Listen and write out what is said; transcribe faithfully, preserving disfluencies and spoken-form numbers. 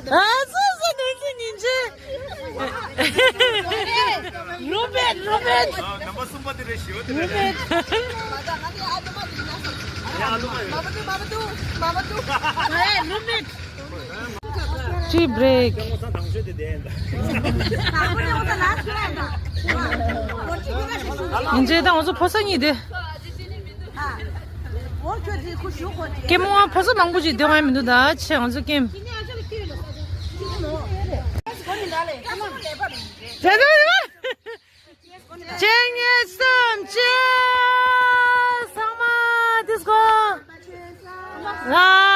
ཨ་ཙི་ཙི་ནེ་ཙི་ཉིན་ཅི། རུ་བེད་རུ་བེད། ཨ། ནམ་པར་གསུམ་པ་དེ་རེད་ཞུ་དེ་རེད། རུ་བེད། ཨ། རུ་བེད། Tea break. ཉིན་ཅི་ད་ང་ཚོ་ཕོ་གསར་གཉིས་དེ། ཀེམ་ཕོ་གསར་མང་པོ་ཅིག་སྡོད་ཡ་མི་འདུག་ད་ཆེ་ང་ཚོ་ཀེམ། དེ་ཚོ་ཅེ་ཉེ་སམ་ཅེ། ཚང་མ་དིས་གོ། ང་